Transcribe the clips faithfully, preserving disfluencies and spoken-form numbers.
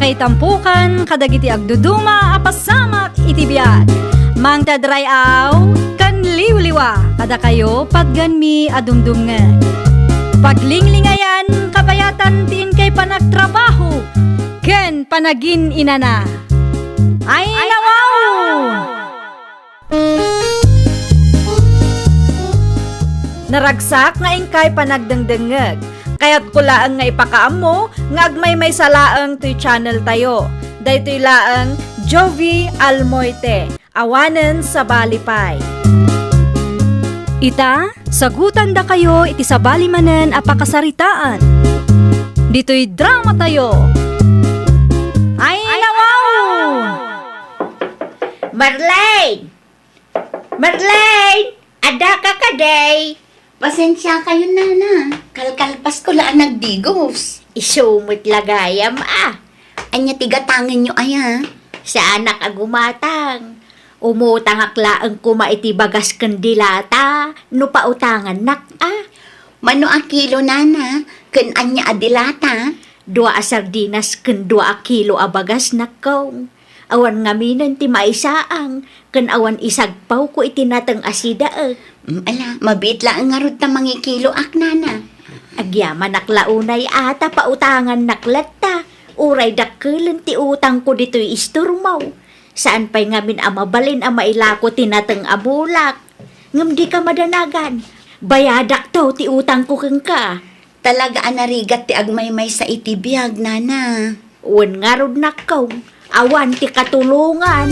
Kaitampukan kadagiti agduduma a pasamak iti biag. Mangted ray-aw ken liwliwa kadakayo patgenmi a dumdumngeg. Paglinglingayan kabayatan ti inkay panagtrabaho ken panagin-inana. Ay, nawaw! Naragsak nga inkay panagdengdengngeg. Kayatko laeng nga ipakaammo nga agmaymaysa laeng toy channel tayo. Daytoy laeng Jovie Almoite, awanen sabali pay. Ita, sagutandakayo iti sabali manen a pakasaritaan. Ditoy drama tayo. Ay, nawaw! Marlene! Marlene! Addaka kadi? Pasensia kayo, nana. Kalkalpas ko la a nagdigos. Isu met la gayam a. Ania ti gatangenyo aya? Saanak a gumatang. Umutangak laeng koma iti bagas ken dilata no pautangannak a. Mano a kilo, nana, ken ania a dilata? Dua a sardinas ken dua a kilo a bagas, nakkong. Awan ngaminen ti maisaang, ken awan isagpawko iti nateng a sidaek. Mm, ala, mabiit laeng ngarud ta mangikiloak, nana. Agyamanak la unay a ta pautangannak latta, uray dakkelen ti utangko ditoy istormo. Saan pay ngamin a mabalin a mailako ti nateng a bulak. Ngem dika madanagan. Bayadakto ti utangko kenka. Talaga a narigat ti agmaymaysa iti biag, nana. Wen ngarud, nakkong, awan ti katulongan.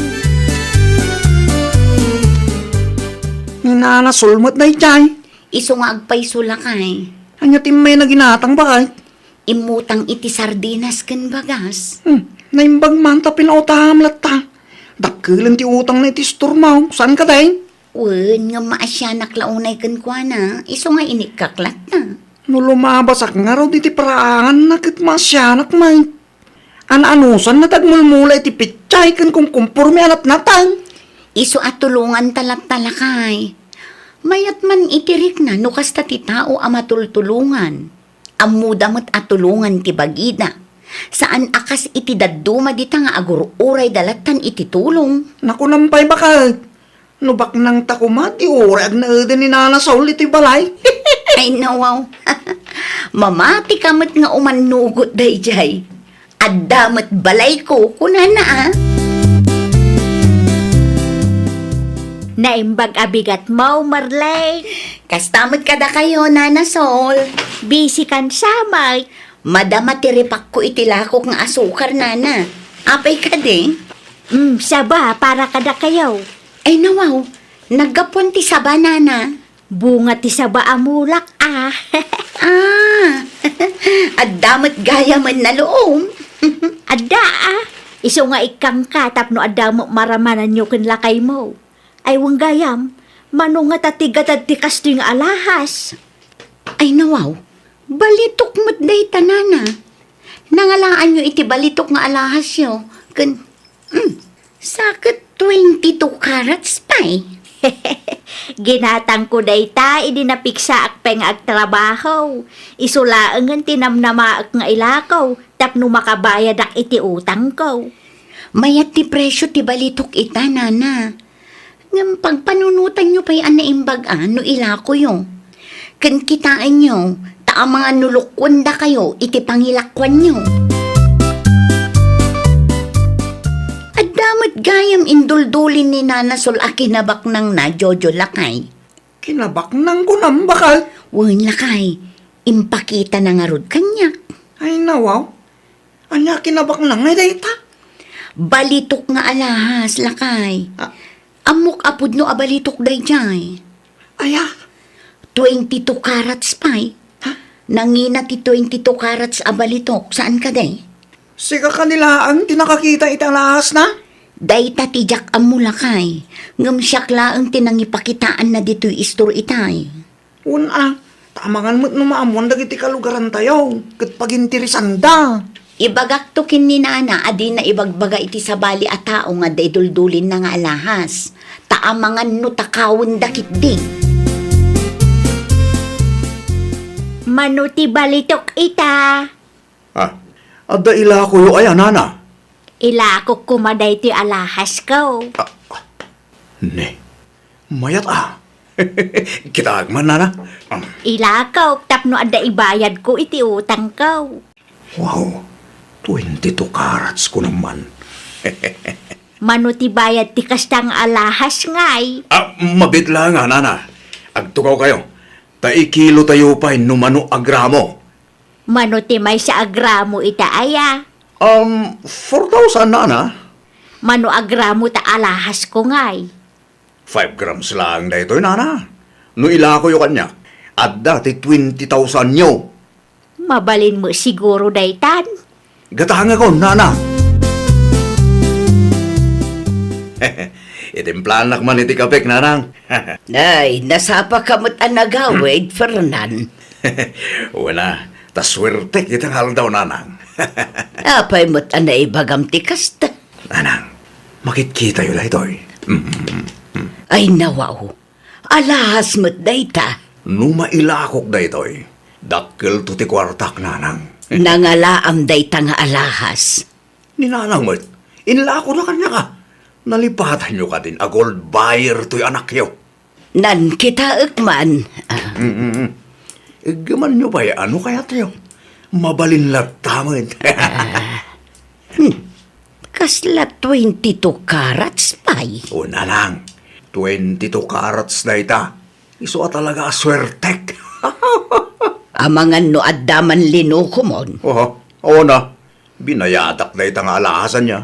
Ni Nana Sol met daydiay. Isu nga agpayso, lakay. Ania ti immayna ginatang, baket? Immutang iti sardinas ken bagas. Hmm, naimbag man ta pinautangam latta. Dakkelen ti utangna iti istormo, saan kadi? Wen, ngem maasianak la unay kenkuana, isu nga inikkak latta. No lumabasak ngarud iti paraanganna ket maasianak met. An-anusanna ti agmulmula iti pitsay ken kumkumporme a natnateng. Isu a tulonganta latta, lakay. Mayat man iti rikna no kasta ti tao a matultulongan. Ammoda met a tulongan ti bagida. Saan a kas iti dadduma dita nga agur-urayda lattan iti tulong. Nakunam pay, baket. No baknangta koma ti uray agnaeden ni Nana Saul iti balay. Ay, nawaw. Mamatika met nga umannugot daydiay. Adda met balayko, kunana a. Naimbag a bigatmo, Marlene. Kasta met kadakayo, Nana Sol. Busy kan samay. Madama ti ripakko iti lakok nga asukar, nana. Apay kadi? Mm, saba para kadakayo. Ay, nawaw. Naggapuan ti saba, nana. Bunga ti saba a mulak, ah. Ah, adda met gayamen a luom. Adda, ah. Isu nga ikkangka tapno adda met maramananyo ken lakaymo. Ay, wen gayam, mano ngata ti gatad ti kastoy nga alahas? Ay, nawaw, balitok met dayta, nana. Nangalaanyo iti balitok nga alahasyo, ken, mm, sa ket twenty-two carats pay. Ginatangko dayta idi napiksaak pay nga agtrabaho. Isu laengen ti namnamaek nga ilako tapno makabayadak iti utangko. Mayat ti presio ti balitok ita, nana. Ngem pagpanunotanyo pay a naimbag a no ilakoyo. Ken kitaenyo, ta amangan no lukuendakayo iti pangilakuanyo. Adda met gayam induldulin ni Nana Sol a kinabaknangna, Jojo, lakay. Kinabaknang kunam, baket? Wen, lakay. Impakitana ngarud kaniak. Ay, nawaw. Ania kinabaknang nga dayta? Balitok nga alahas, lakay. Ah. Ammok a pudno a balitok daydiay. Aya? Twenty-two carats pay. Ha? Nangina ti twenty-two carats a balitok, saan kadi? Sika kadi laeng ti nakakita iti alahasna? Dayta ti diak ammo, lakay. Ngem siak laeng ti nangipakitaanna ditoy istor itay. Wen a, ta amangan met no maammoan dagiti kalugarantayo, ket paginteresanda. Ibagakto ken ni Nana a dina ibagbaga iti sabali a tao nga adda iduldulinna nga alahas, ta amangan no takawenda ketdi. Mano ti balitok ita? Ah, adda ilakoyo aya, Nana? Ilakok koma daytoy alahas ko. Ah, ne. Mayat a. Kitaek man, nana. Um, Ilakok tapno adda ibayad ko iti utang ko. Wow. Twenty-two carats ko naman. Mano ti bayad ti kasta nga alahas ngay? Ah, mabit la nga, nana. Agtugaw kayo. Ta ikilo tayo pay no mano a gramo. Mano ti maysa a gramo ita aya? Um, four thousand, nana. Mano a gramo ta alahas ko ngay? Five grams lang daytoy, nana. No ilakoyo kaniak, adda ti twenty thousand yo. Mabalin mo siguro daytan? Gatangakon, nana. Itimplanak man iti kapek, nanang. Ay, nasapa ka met a nagawid, Fernan. Wala, ta suertek iti nga aldaw, nanang. Apay met a naibagam ti kasta? Nanang, makitkitayo daytoy. Mm, mm, mm. Ay, nawaw. Alahas met dayta. No mailakok daytoy, dakkelto ti kuartak, nanang. Nangalaam dayta nga alahas. Ni nanang met, inlakona kaniak a. Nalipatanyo kadin a gold buyer toy anakyo. Nan kitaek man. Ah. Mm, mm, mm. Iggemanyo pay a no kayatyo. Mabalin latta met. Ah. Hmm. Kasla twenty-two carats pay? O, nanang, twenty-two carats dayta. Isu a talaga a suertek. Amangan no adda man linukomon. Oho, oo na. Binayadak dayta nga alahasan niya.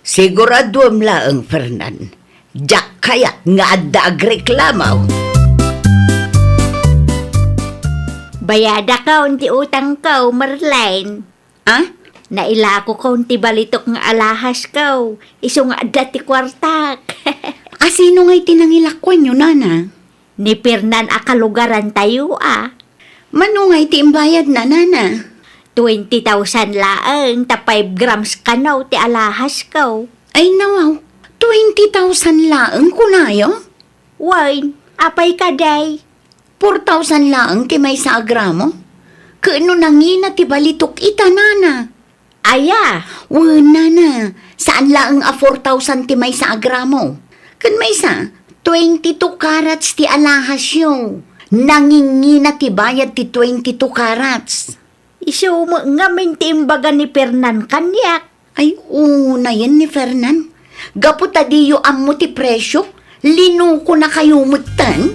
Siguraduem laeng, Fernan. Diak kayat nga adda agreklamo. Bayadakon ti utangko, Merlin. Ah? Nailakokon ti balitok nga alahasko, isu nga adda ti kuartak. Asino ngay ti nangilakuanyo, nana? Ni Fernan a kalugarantayo a. Mano ngay ti imbayadna, nana? Twenty thousand laeng ta five grams kano ti alahasko. Ay, nawaw. Twenty thousand laeng kunayo? Wen, apay kadi? Four thousand laeng ti maysa a gramo? Ket no nangina ti balitok ita, nana? Aya? Wen, nana, saan laeng a four thousand ti maysa a gramo. Ken maysa, twenty-two carats ti alahasyo. Nangingina ti bayad ti twenty-two carats. Isu met ngamin ti imbaga ni Fernan kaniak. Ay, unayen ni Fernan. Gapu ta diyo ammo ti presyo, linukonakayo metten.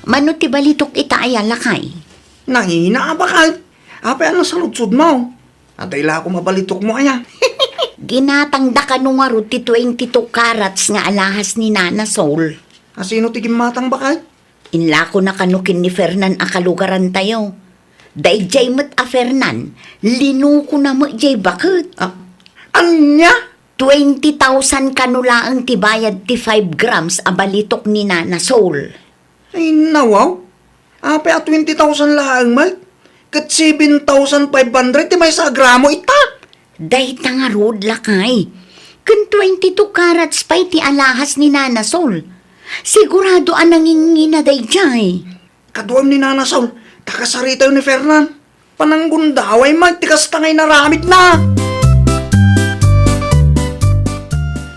Mano ti balitok ita aya, lakay? Nangina a bakal. Apay a nasaludsodmo? Adda ilako mabalitokmo aya. Ginatangda kano ngarud ti twenty-two carats nga alahas ni Nana Sol. Asino ti gimmatang, bakal? Inlakona kano ken ni Fernan a kalugarantayo. Daydiay met a Fernan, linukona met diay baket. Ah, ania? Twenty thousand kano laeng ti bayad ti five grams a balitok ni Nana Sol. Ay, nawaw. Apay a twenty thousand laeng met? Ket seven thousand five hundred ti maysa a gramo ita. Dayta ngarud, lakay. Ken twenty-two carats pay ti alahas ni Nana Sol. Sigurado a nangingina daydiay. Kaduam ni Nana Sol, ta kasaritayo ni Fernan. Pananggundaway met ti kasta nga inaramidna.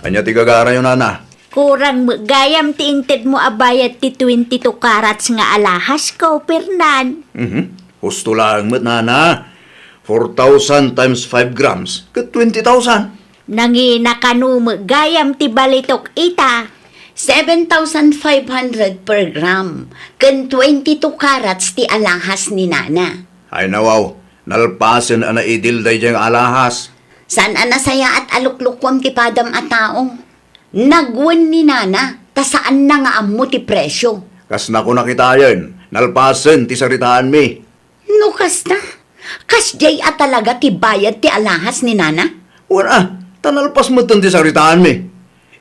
Ania ti gagarayo, nana? Kurang met gayam ti intedmo a bayad ti twenty-two carats nga alahasko, Fernan. Mhm. Husto laeng met, nana. Four thousand times five grams, ket twenty thousand. Nangina kano met gayam ti balitok ita? Seven thousand five hundred per gram, ken twenty-two carats ti alahas ni Nana. Ay, nawaw, nalpasen a naidil daydiay nga alahas. Saan a nasayaat a luklukuam ti padam a tao? Nagwen ni Nana, ta saanna nga ammo ti presyo. Kas nakunak itayen, nalpasen ti saritaanmi. No kasta, kasdiay a talaga ti bayad ti alahas ni Nana? Wen a, ta nalpas metten ti saritaanmi.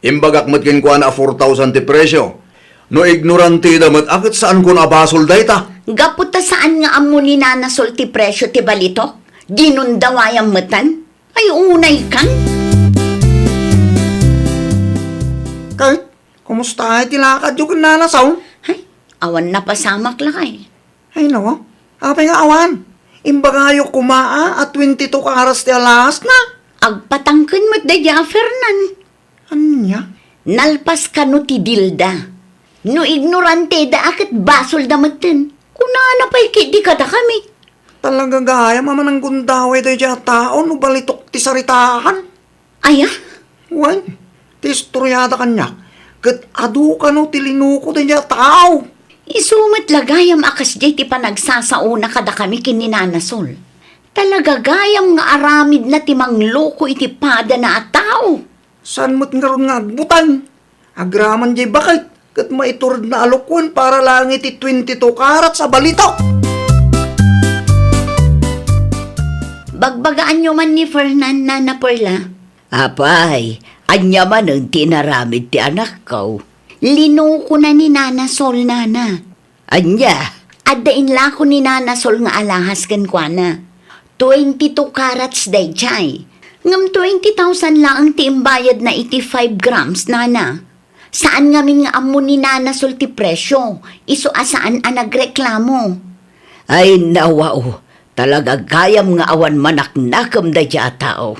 Imbagak met kenkuana a four thousand ti presyo. No ignoranteda met a ket saanko a basol dayta. Gapu ta saan nga ammo ni Nana Sol ti presyo ti balitok, ginundawayam metten. Ay, unay kan. Kay, kumusta ti lakadyo ken Nana Sol? Ay, awan napasamak, lakay. Ay, nawa. Apay nga awan? Imbagayo koma a twenty-two carats ti alahasna. Agpatangken met daydiay a Fernan. Ania? Nalpas kano ti dilda. No ignoranteda a ket basolda metten. Kunana pay ketdi kadakami. Talaga gayam a mananggundaway daydiay a tao no balitok ti saritaan. Aya? Wen, ti istoriada kaniak, ket adu kano ti linuko daydiay a tao. Isu met la gayam a kasdiay ti panagsasaona kadakami ken ni Nana Sol. Talaga gayam nga aramidna ti mangluko iti padana a tao. Saan met ngarud nga agbutang? Agraman diay baket, ket maituredna a lukuen para laeng iti twenty-two carats a balitok. Bagbagaanyo man ni Fernan, Nana Perla. Apay, ania manen ti inaramid ti anakko? Linukona ni Nana Sol, Nana. Ania? Adda inlako ni Nana Sol nga alahas kenkuana. Twenty-two carats daydiay. Ngem twenty thousand laeng ti imbayadna iti five grams, Nana. Saan ngamin nga ammo ni Nana Sol ti presio, isu a saan a nagreklamo. Ay, nawaw, talaga gayam nga awan manaknakem daydiay a tao.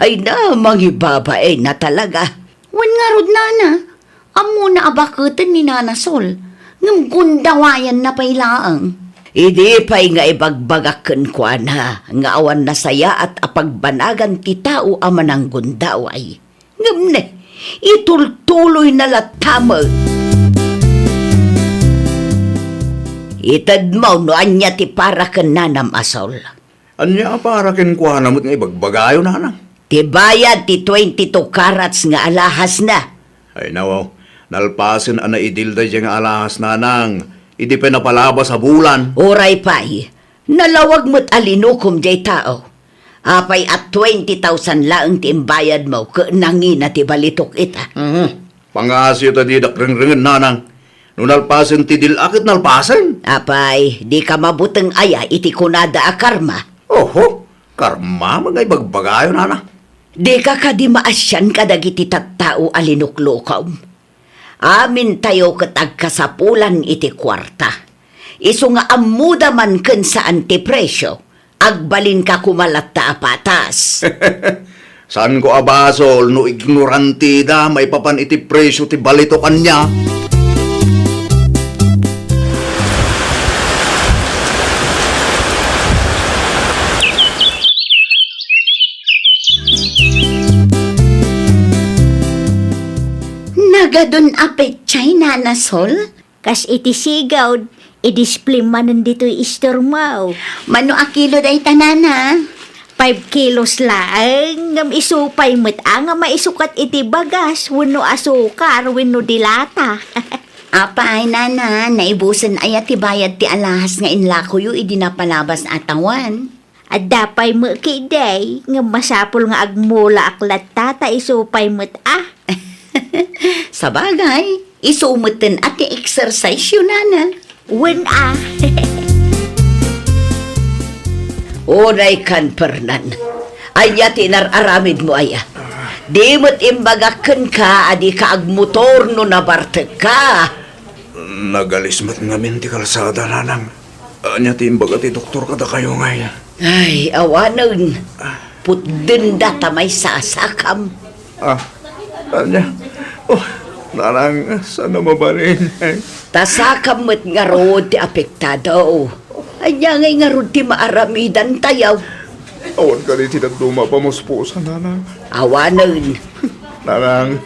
Ay na, mangibabain na talaga. Wen ngarud, Nana, ammona a baketen ni Nana Sol, ngem gundawayanna pay laeng. Idi pay nga ibagbagak kenkuana nga awan nasayaat a pagbanagan ti tao a mananggundaway. Ngem ne, itultuloyna latta met. Itedmo no ania ti para ken Nanam a Sol. Ania a para kenkuana met nga ibagbagayo, Nanang? Ti bayad ti twenty-two carats nga alahasna. Ay, nawaw. Nalpasen a naidil daydiay nga alahas, Nanang. Idi pay napalabas a bulan. Uray pay, nalawag met a linukom diay tao. Apay a twenty thousand laeng ti imbayadmo ket nangina ti balitok ita. Mhm. Pangasyo ta didak rengrengen, Nanang. No nalpasen ti dil-a ket nalpasen. Apay, dika mabuteng aya iti kunada a karma? Oho, karma met nga ibagbagayo, Nanang. Dika kadi maasian kadagiti tattao a linuklukom? Amintayo ket agkasapulan iti kuarta. Isu nga ammoda man ken saan ti presio, agbalinka koma latta a patas. Saanko a basol no ignoranteda maipapan iti presio ti balitok ania? Nagadun a petsa, Nana Sol? Kas iti sigawd, i-display manen ditoy istormo. Mano a kilo dayta, Nana? Five kilos laeng, ngem isu pay met a nga maisukat iti bagas wenno asukar wenno dilata. Apay, Nana, naibusen aya ti bayad ti alahas nga inlakoyo idi napalabas a tawen? Adda pay met ketdi, ngem masapul nga agmulaak latta ta isu pay met a. Sabagay, isu metten a ti exercise-yo, Nana. Wen a. Uray kan, Fernan. Ania ti inar-aramidmo aya? Di met imbagak kenka a dika agmotor no nabartekka. Nagalis met ngamin ti kalsada, Nanang. Ania ti imbaga ti doktor kadakayo ngay? Ay, awanen. Putdenda ta maisasakam. Ah, ania? Oh, Nanang, saan a mabalin? Ta sakam met ngarud ti apektado. Ania ngay ngarud ti maaramidantayo? Awan kadi ti dadduma a pamuspusan, Nanang. Awanen. Nanang,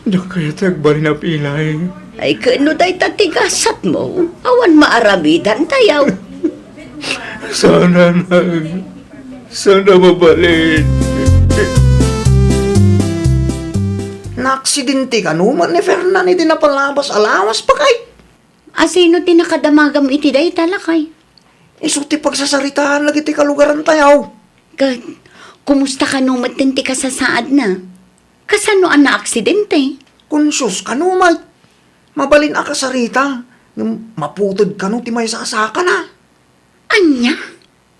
diak kayat ti agbalin a pilay. Ay, ket no dayta ti gasatmo, awan maaramidantayo. Saan, Nanang. Saan a mabalin. Naaksidente kano met ni Fernan idi napalabas a lawas, pakay? A sino ti nakadamagam iti dayta, lakay? Isu ti pagsasaritaan dagiti kalugarantayo. Ket, kumusta kano metten ti kasasaadna? Kasano a naaksidente? Konsios kano met. Mabalin a kasarita, ngem maputed kano ti maisasakana. Ania?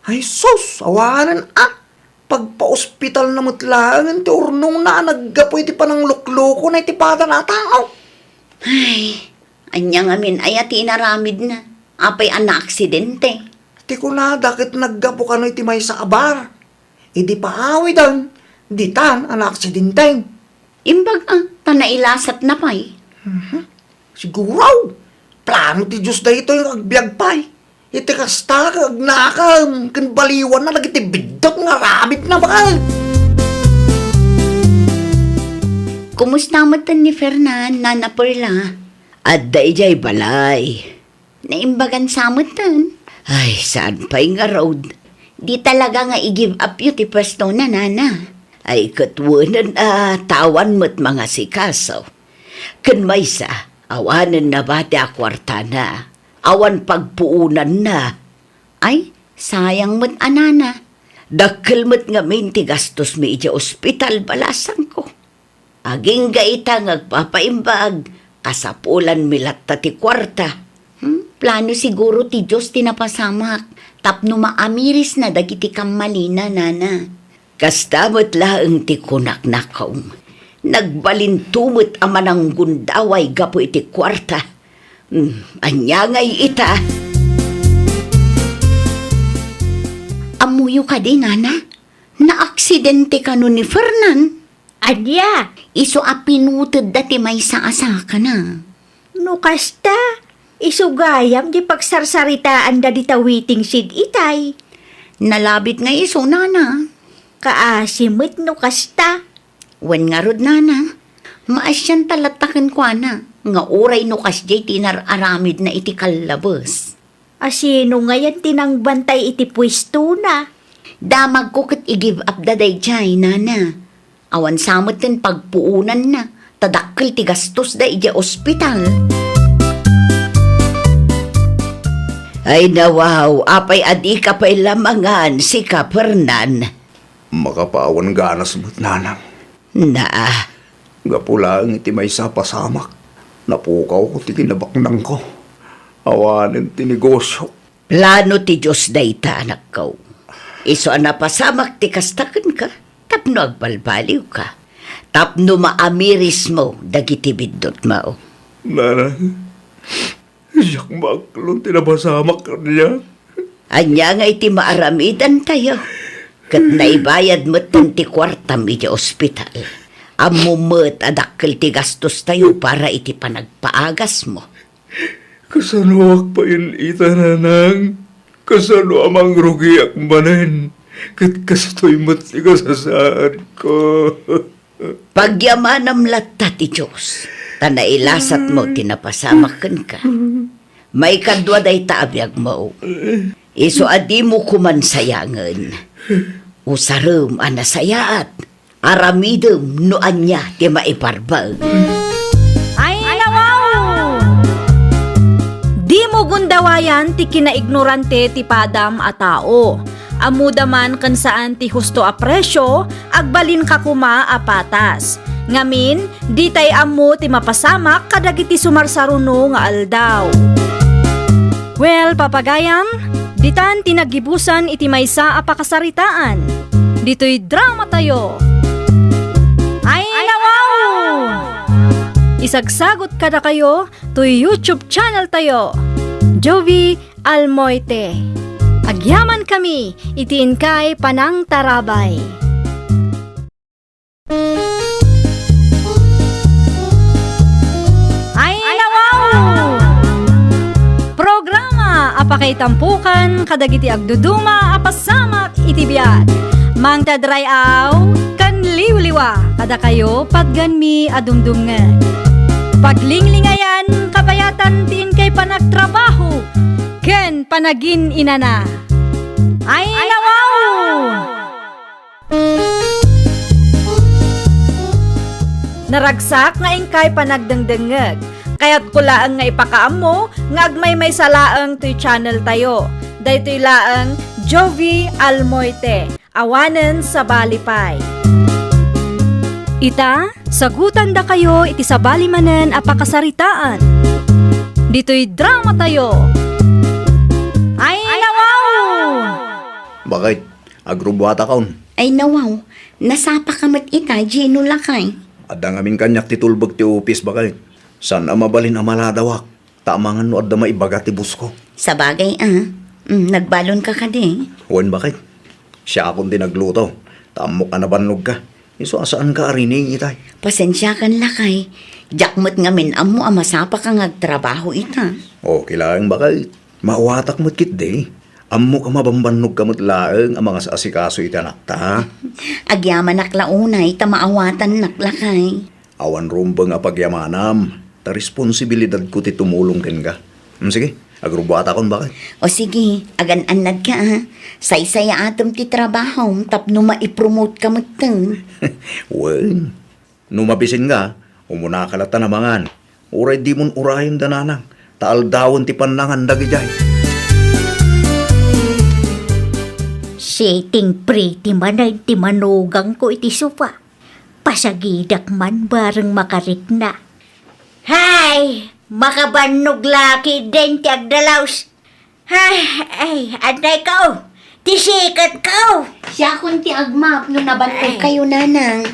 Ay sus, awanen a! Pagpaospitalna met laengen ti urnongna a naggapu iti panangluklukona iti padana a tao. Ay, ania ngamin aya ti inaramidna? Apay a naaksidente? Ti kunada ket naggapu kano iti maysa a bar. Idi paawiden, ditan a naaksidenteng. Imbag a, ta nailasatna pay. Mhm. Siguro, plano ti Dios daytoy nga agbiag pay. Iti kasta, agnakem ken baliwanna dagiti biddut nga aramidna, baket. Kumusta metten ni Fernan, Nana Perla? Adda idiay balay. Naimbagan sa metten. Ay, saan pay ngarud? Di talaga nga i-give up yo ti pwestona, Nana. Ay, ket wenen a, ta awan met mangasikaso. Ken maysa, awanen nabati a kuartana. Awan pagpuonanna. Ay, sayang met a, Nana. Dakkel met ngamin ti gastosmi idiay ospital, balasangko. Agingga ita nga agpapaimbag, kasapulanmi latta ti kuarta. Hmm? Plano siguro ti Dios ti napasamak tapno maamirisna dagiti kammalina, Nana. Kasta met laeng ti kunak, nakong. Nagbalinto met a mananggundaway gapu iti kuarta. Hmm, ania ngay ita? Ammoyo kadi, Nana? Naaksidente kano ni Fernan? Ania? Isu a pinutedda ti maysa a sakana. No kasta, isu gayam ti pagsarsaritaanda dita waiting shed itay. Nalabit nga isu, Nana. Kaasi met no kasta. Wen ngarud, Nana, maasianta latta kenkuana nga uray no kasdiay ti inar-aramidna iti kallabes. A sino ngayen ti nangbantay iti puestona? Damagko ket i-give up da daydiay, Nana. Awan sa metten pagpuonanna, ta dakkel ti gastosda idiay ospital. Ay, nawaw, apay a dika pay la mangan, sika, Fernan? Makapawan ganas met, Nanang. Naa. Gapu laeng iti maysa a pasamak, napukawko ti kinabaknangko. Awanen ti negosio. Plano ti Dios dayta, anakko. Isu a napasamak ti kasta kenka, tapno agbalbaliwka, tapno maamirismo dagiti biddutmo. Nanang, diak maaklon ti napasamak kaniak. Ania ngay ti maaramidantayo? Ket naibayad metten ti kuartam iti ospital. Ammom met a dakkel ti gastostayo para iti panagpaagasmo. Kasanoak payen ita, Nanang? Kasano a mangrugiak manen? Ket kastoy met ti kasasaadko. Pagyamanam latta ti Dios, ta nailasatmo ti napasamak kenka. Maikadua dayta a biagmo. Isu a dimo koman sayangen. Usarem a nasayaat. Aramidem no ania ti maiparbaen. Ay, nawaw! Dimo gundawayan ti kinaignorante ti padam a tao. Ammoda man ken saan ti husto a presio, agbalinka koma a patas. Ngamin, ditay ammo ti mapasamak kadagiti sumarsaruno nga aldaw. Well, papagayam, ditan ti naggibusan iti maysa a pakasaritaan. Ditoy dramatayo. Ay, nawaw! Isagsagot kadakayo toy YouTube channel tayo, Jovie Almoite. Agyamankami iti inkay panangtarabay. Ay, nawaw! Programa a pakaitampokan kadagiti agduduma a pasamak iti biag. Mangted ray-aw ken liwliwa kadakayo patganmi a dumdumngeg. Paglinglingayan, kabayatan ti inkay panagtrabaho ken panagin-inana. Ay, nawaw! Naragsak nga inkay panagdengdengngeg. Kayatko laeng nga ipakaammo nga agmaymaysa laeng toy channel tayo. Daytoy laeng Jovie Almoite. Awanen sabali pay. Ita, sagutandakayo iti sabali manen a pakasaritaan. Ditoy dramatayo. Ay, nawaw! Bakit? Agrubuatakon. Ay, nawaw, nasapaka met ita, Gino lakay. Adda ngamin kaniak ti tulbek ti opis, bakit? Saan a mabalin a maladawak, ta amangan no adda maibaga ti bosko. Sabagay a, Mm, nagbalonka kadi? Wen, baket. Siakon ti nagluto. Ta ammok a nabannogka. Isu a saanka a rining itay. Pasensiakan, lakay. Diak met ngamin ammo a masapaka nga agtrabaho ita. Okay laeng, baket. Maawatak met ketdi. Ammok a mabambannogka met laeng a mangas-asikaso iti anakta. Agyamanak la unay ta maawatannak, lakay. Awan rumbeng a pagyamanam, ta responsibilidadko ti tumulong kenka. Hmm, sige, agrubbuatakon, baket. O sige, agan-annadka, a. Saysayaatem ti trabahom tapno maipromote ka metten. Wen, no mabisin ka, umunaka latta a mangan. Uray dimon urayen da nanang, ta aldawen ti pannangan dagidiay. Sitting pretty manen ti manugangko iti sofa. Pasagidak man bareng makarikna. Hay! Makabannog la ketdin ti agdalaus. Hay, ay, anay kao. Ti sikat kao. Siakon ti agmap no nabannog kayo, nanang.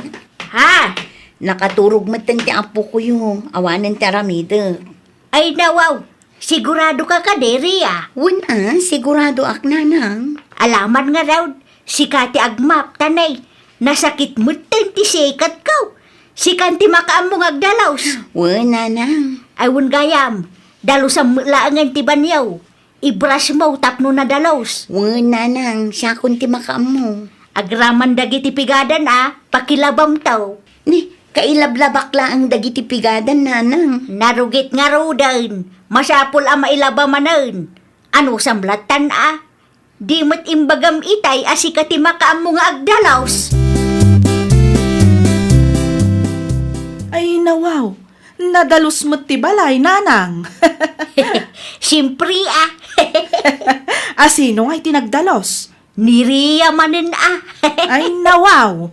Ha? Nakaturog metten ti apokoyo. Awanen ti aramidek. Ay, nawaw. Sigurado ka kadi, Ria? Wen a, siguradoak, nanang. Alaman nga daw, sika ti agmap, tanay. Nasakit metten ti sikat kao. Sikan ti makaammo nga agdalaus. Wen, nanang. Ay, wen gayam. Dalusam met laengen ti banyaw. Ibrasmo tapno nadalaus. Wen, nanang, siakon ti makaammo. Agraman dagiti pigadan a pakilabamtaw. Ni, kailablabak laeng dagiti pigadan, nanang. Narugit ngaruden, masapul a mailaba manen. Anusam lattan a? Di met imbagam itay a sika ti makaammo nga agdalaus. Ay, nawaw. Nadalus met ti balay, nanang. Siempre, a. A, sino ngay ti nagdalus? Ni Ria manen, a. Ay, nawaw.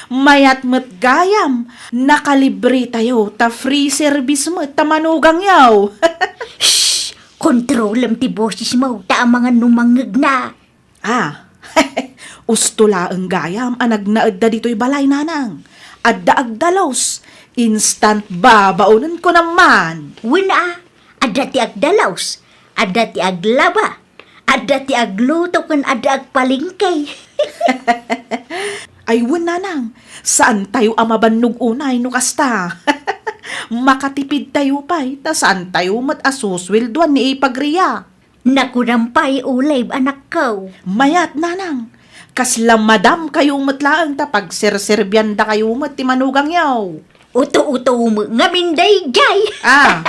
Mayat met gayam. Nakalibretayo ta free service met ta manugangyo. Shh! Kontrolem ti bosesmo, ta amangan no mangngegna. Ah, usto laeng gayam a nagnaedda ditoy balay, nanang. Adda agdalus, instant babaonenko naman. Wen a, adda ti agdalus, adda ti aglaba, adda ti agluto ken adda agpalengke. Ay, wen, nanang, saantayo a mabannog unay no kasta. Makatipidtayo pay, ta saantayo met a susueldoan ni Ipag Ria. Nakunam pay, Olive, anakko. Mayat, nanang. Kasla madam kayo met laeng ta pagserserbiandakayo met ti manugangyo. Uto-uto met ngamin daydiay. Ah.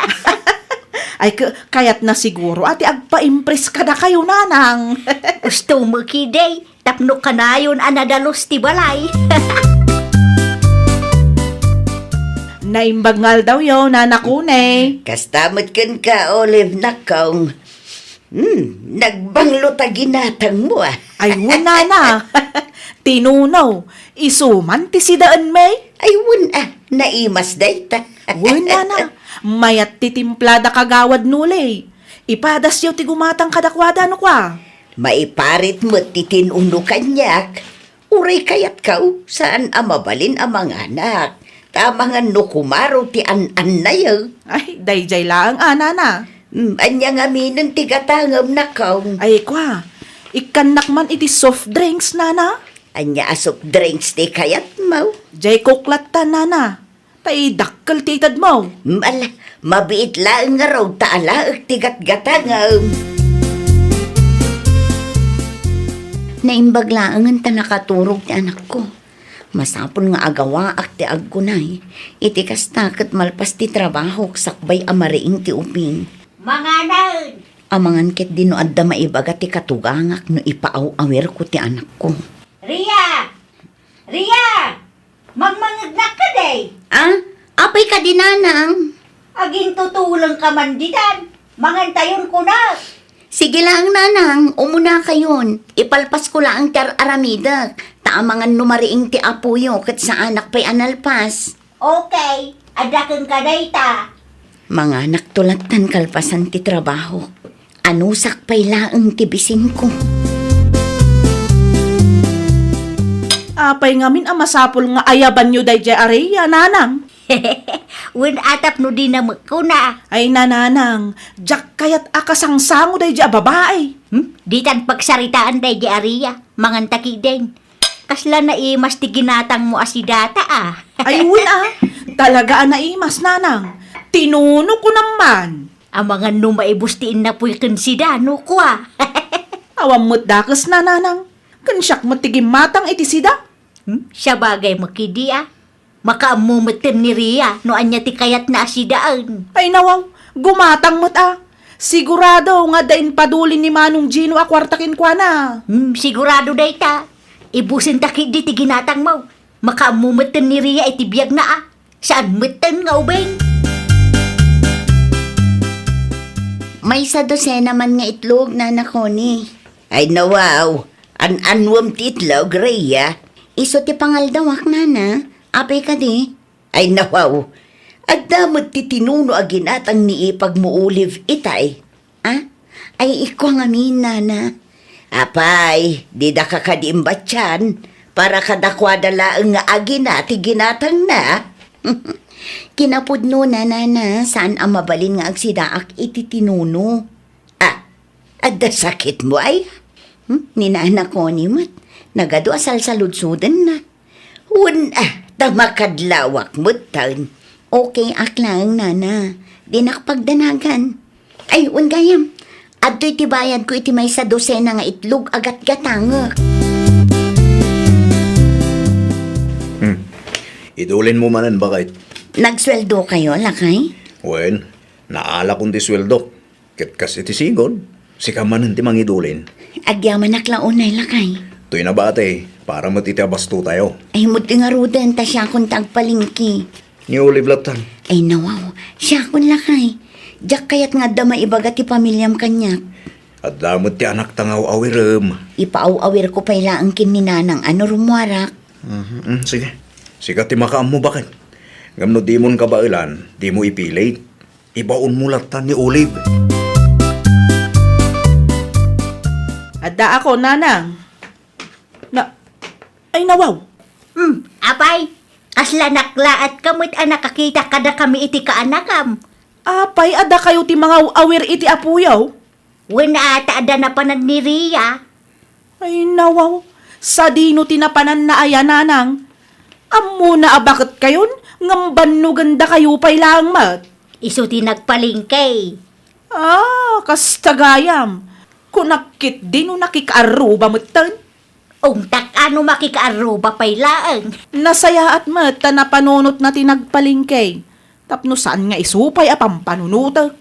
Ay, ka-, kayatna siguro a ti agpaimpress kadakayo, nanang. Usto met ketdi, tapno kanayon a nadalus ti balay. Naimbag nga aldawyo, Nana Kune. Kasta met kenka, Olive, nakong. Hmm, nagbanglo ta ginatangmo, a. Ay, wen, nana. Tinunaw, isu man ti sidaen, may? Ay, wen, a, naimas dayta. Wen, nana. Mayat ti timplada kagawad nuli. Ipadasyo ti gumatang kadakuada no kua. Maiparit met ti tin-uno kaniak. Uray kayatko, saan a mabalin a manganak. Ta amangan no kumaro ti an-annayo. Ay, daydiay laeng a, nana. Mm, ania ngaminen ti gatangem, nakong? Ay, kua, ikkannak man iti soft drinks, nana. Ania a soft drinks ti kayatmo? Diay Coke latta, nana. Ta idakkel ti itedmo. Ala, mabiit laeng ngarud ta alaek ti gatgatangem. Naimbag laengen ta nakaturog ti anakko. Masapul nga agawaak ti aggunay. Iti kasta ket malpas ti trabahok sakbay a mariing ti ubing. Manganen! Amangan ketdi no adda maibaga ti katugangak no ipaaw-awirko ti anakko. Ria! Ria! Mangmangngegnak kadi? Ah? Apay kadi, nanang? Agintutulengka man ditan. Mangantayon kunak. Sige laeng, nanang, umunakayon. Ipalpasko laeng ti ar-aramidek. Ta amangan no mariing ti apoyo ket saanak pay a nalpas. Okay, adda kenka dayta. Manganakto lattan kalpasan ti trabahok. Anusak pay laeng ti bisingko. Apay ngamin a masapul nga ayabanyo daydiay a Ria, nanang? Wen a, tapno dina met kuna. Ay, nanang, diak kayat a kasangsango daydi a babai. Hmm? Ditan pagsaritaan daydi a Ria, mangan ta ketdin. Kasla naimas ti ginatangmo a sidata, a. Ay, wen, a. Talaga a naimas, nanang. Tinuno ko naman. Amangan no maibus ti innapuy ken sida, no kua. Awan met dakes, nanang. Ken siak met ti gimmatang iti sida. Hmm? Sabagay, makidi, a. Makaammo metten ni Ria no ania ti kayatna a sidaen. Ay, nawaw, gumatang met, a. Sigurado nga adda impadulin ni Manong Gino a kuarta kenkuana. Hmm, sigurado dayta. Ibusenta ketdi ti ginatangmo. Makaammo metten ni Ria iti biagna, a. Saan metten nga ubing. Maysa dosena man nga itlog, Nana Connie. Ay, nawaw, an-annuem ti itlog, Ria. Isu ti pangaldawak, Nana. Apay kadi? Ay, nawaw. Adda met ti tinuno a ginatang ni ipagmo Olive itay. A? Ay, ikua ngamin, Nana. Apay, didaka kadi imbatian, para kadakuada laeng nga agina ti ginatangna. Kinapudnona, Nana, saan a mabalin nga agsidaak iti tinuno. A, adda sakitmo, ay? Hmm? Ni Nana Connie met, nagadu a salsaludsodenna. Wen, a, ta makadlawak metten. Okay ak laeng, Nana. Dinak pagdanagan. Ay, wen gayam. Adtoy ti bayadko iti maysa dosena nga itlog a gatgatangek. Hmm. Idulinmo manen, baket. Nagsueldokayo, lakay? Wen, naalakon ti sueldo. Ket kas iti sigud, sika manen ti mangidulin. Agyamanak la unay, lakay. Toy nabati, para met iti abastotayo. Ay, met ti ngaruden, ta siakon ti agpalengke. Ni Olive latta. Ay, nawaw, siakon, lakay. Diak kayat nga adda maibaga ti pamiliam kaniak. Adda met ti anakta nga aw-awirem. Ipaaw-awirko pay laeng ken ni Nanang a no rummuarak. Mhm, mm, sige. Sika ti makaammo, baket. Ngem no dimon kabaelan, dimo ipilit. Ibaonmo latta ni Olive. Addaak, Nanang. Na, ay, nawaw. Hmm, apay, kasla naklaatka met a nakakita kadakami iti kaanakam. Apay, a dakayo ti mangaw-awir iti apoyo? Wen, a, ta adda napanan ni Ria. Ay, nawaw. Sadino ti napananna aya, Nanang? Ammona a baketkayon, ngem bannogandakayo pay laeng met. Isu ti nagpalengke. Ah, kasta gayam. Kunak ketdi no nakikaarruba metten. Ungtak a no makikaarruba pay laeng. Nasayaat met ta napanunotna ti nagpalengke. Tapno saan nga isu pay a pampanunotek.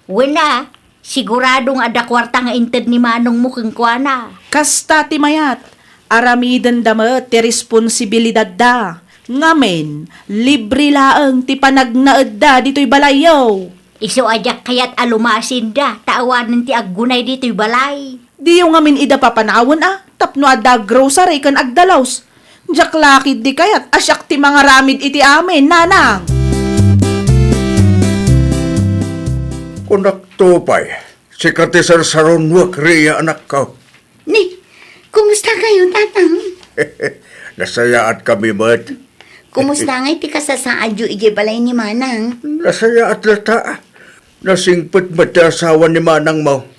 Wen a, sigurado nga adda kuarta nga inted ni manongmo kenkuana. Kasta ti mayat, aramidenda met ti responsibilidadda. Ngamin, libre laeng ti panagnaedda ditoy balayyo. Isu a diak kayat a lumasinda, ta awanen ti aggunay ditoy balay. Diyo ngamin ida papanawen a, tapno adda aggrocery ken agdalus. Diak la ketdi kayat a siak ti mangaramid iti amin, Nanang. Kunakto pay, sika ti sarsarunuek, Ria, anakko. Ni, kumusta kayo, Tatang? Nasayaat kami met. Kumusta ngay ti kasasaadyo idiay balay ni Manang? Nasayaat latta. Nasingpet met ti asawa ni Manangmo.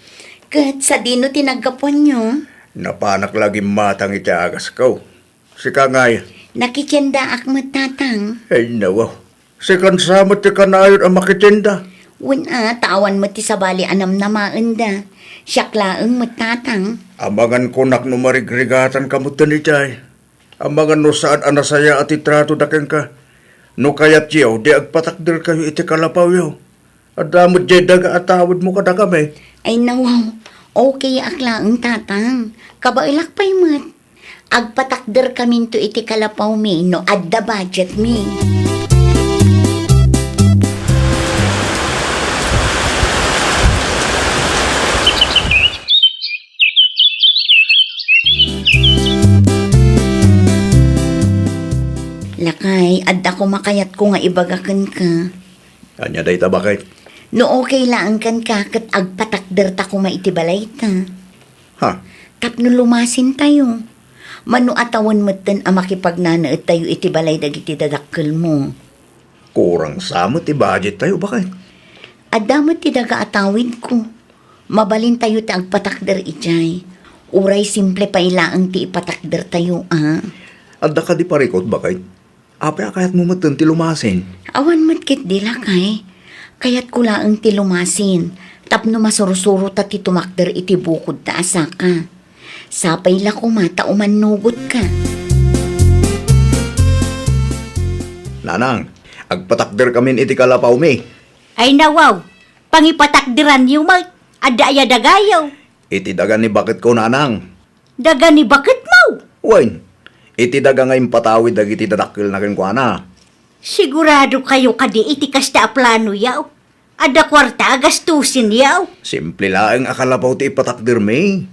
Ket sadino ti naggapuanyo? Napanak la gimmatang iti agasko. Sika ngay? Nakitiendaak met, Tatang. Ay, nawaw. Sikan sa met ti kanayon a makitienda. Wen a, ta awan met ti sabali a namnamaenda. Siak laeng met, Tatang. Amangan kunak no marigrigatanka metten idiay. Amangan no saan a nasayaat ti tratoda kenka. No kayatyo, di agpatakderkayo iti kalapawyo. Adda met diay daga a tawidmo kadakami. Ay, nawaw. Okay ak laeng, Tatang. Kabaelak pay met. Agpatakderkaminto iti kalapawmi no adda budgetmi. Lakay, adda koma kayatko nga ibaga kenka. Ania dayta, baket? No okay laeng kenka, ket agpatakderta koma iti balayta. Ha? Tapno lumasintayo. Mano a tawen metten a makipagnanaettayo iti balay dagiti dadakkelmo. Kurang sa met ti budgettayo, baket? Adda met ti daga a tawidko. Mabalintayo ti agpatakder idiay. Uray simple pay laeng ti ipatakdertayo, a. Adda kadi parikut, baket? Apay a kayatmo metten ti lumasin? Awan met ketdi, lakay. Kayatko laeng ti lumasin tapno masursuro ta ti tumakder iti bukodta a saka. Sapay la koma ta umannugotka. Nanang, agpatakderkamin iti kalapawmi. Ay nawaw, pangipatakderanyo met. Adda aya dagayo? Iti daga ni baketko, nanang. Daga ni baketmo? Wen, iti daga nga impatawid dagiti dadakkelna kenkuana. Sigurado kayo kadi iti kasta a plano yaw? Adda kuarta a gastusin yaw? Simple laeng a kalapaw ti ipatakdermi.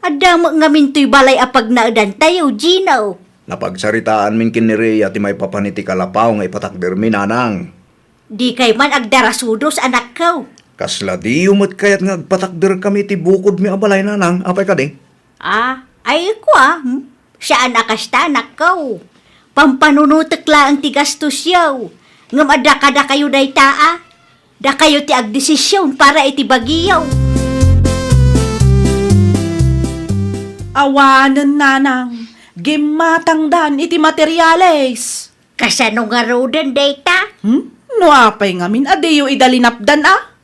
Adda met ngamin toy balay a pagnaedantayo, Gino. Napagsaritaanmin ken ni Rhea ti maipapan iti kalapaw nga ipatakdermi, nanang. Dikay man agdarasudos, anakko. Kasla diyo met kayat nga agpatakderkami iti bukodmi a balay, nanang? Apay kadi? Ah, ay, kua, hmm? Saan a kasta, anakko. Pampanunotek laeng ti gastos yaw. Ngem adda kadakayo dayta, a. Dakayo ti agdesisyon para iti bagiyo. Awanen, nanang, gimmatangdan iti materiales. Kasano ngaruden dayta? Hmm? No apay ngamin a diyo ida linapdan, a?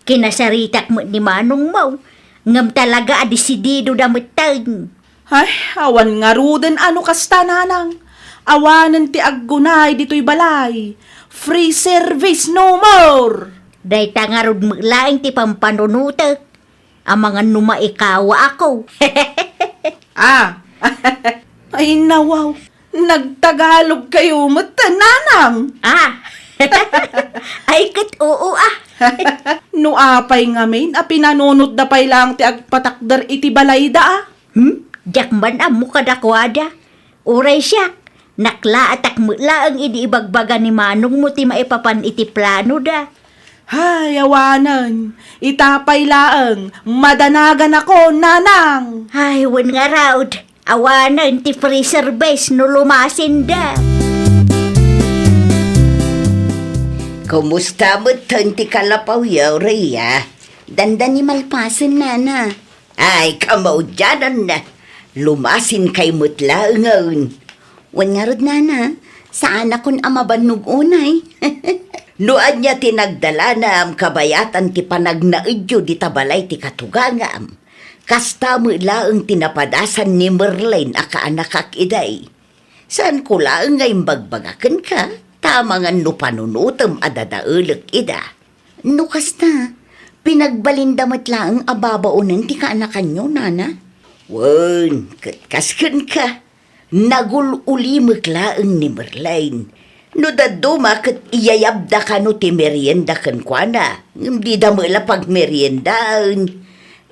Kinasaritak met ni manongmo, ngem talaga a desididoda metten. Ay, awan ngaruden a no kasta, nanang. Awanen ti aggunay ditoy balay. Free service no more! Dayta ngarud met laeng ti pampanunotek. Amangan no maikawaako. Ah! Ay, nawaw. Nagtagalog kayo met, nanang. Ah! Ay, ket oo, ah. No apay ngamin a pinanunotda pay laeng ti agpatakder iti balayda, a. Hmm? Diak man ammo kadakuada. Uray siak, naklaatak met laeng idi ibagbaga ni manongmo ti maipapan iti planoda. Hay, awanen. Ita pay laeng, madanaganako, nanang. Ay, wen ngarud. Awanen ti free service no lumasinda. Kumusta metten ti kalapawyo, Rhea? Dandani malpasen, nana. Ay, kamaudiananna. Lumasinkay met laengen. Wen ngarud, nana, saanakon a mabannog unay. No ania ti nagdalanam kabayatan ti panagnaedyo dita balay ti katugangam, kasta met laeng ti napadasan ni Merlin a kaanakak idiay. Saanko laeng nga imbagbaga kenka, ta amangan no panunotem a dadaelek ida. No kasta, pinagbalinda met laeng a babaonen ti kaanakanyo, nana? Wen, ket kas kenka, nagul-ulimek laeng ni Merlin. No dadduma ket iyayabda kano ti merienda kenkuana, ngem dida met la pagmeriendaen.